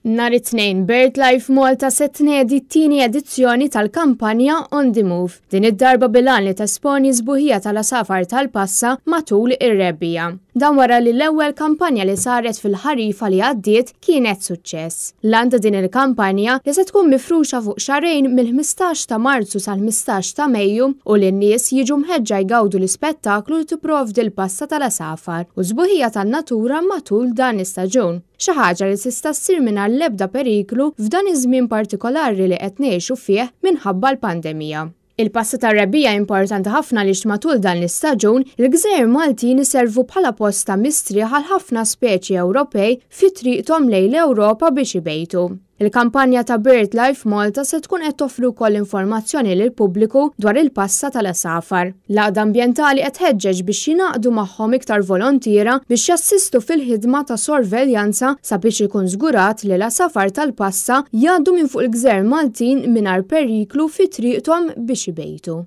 Nhar it-Tnejn, BirdLife Malta se tnedi t-tieni edizzjoni tal-kampanja On the Move, din id-darba bil-għan li tesponi s-sbuħija tal-għasafar tal-passa matul ir-rebbiegħa. Dan wara li l-ewwel kampanja li saret fil-ħarifa li għaddiet kienet suċċess. L-għan ta' din il-kampanja, li se tkun mifruxa fuq xahrejn mill-15 ta' Marzu sal-15 ta' Mejju, hu li n-nies jiġu mħeġġa jgawdu l-ispettaklu li tipprovdi l-passa tal-għasafar u s-sbuħija tan-natura matul dan l-istaġun. Xi ħaġa li tista' ssir mingħajr l-ebda periklu f'dan iż-żmien partikolari li qed ngħixu fih minħabba l-pandemija. Il-passa tar-rebbiegħa importanti ħafna għaliex matul dan l-istaġun, il-gżejjer Maltin iservu bħala post ta' mistrieħ għal ħafna speċi Ewropej fi triqthom lejn l-Ewropa biex ibejtu. Il-kampanja ta' BirdLife Malta se tkun qed toffri wkoll informazzjoni lill-pubbliku dwar il-passa tal-għasafar. L-għaqda ambjentali qed tħeġġeġ biex jingħaqdu magħhom iktar volontiera biex jassistu fil-ħidma ta' sorveljanza sabiex ikun żgurat li l-għasafar tal-passa jgħaddu minn fuq il-gżejjer Maltin mingħajr periklu fi triqthom biex ibejtu.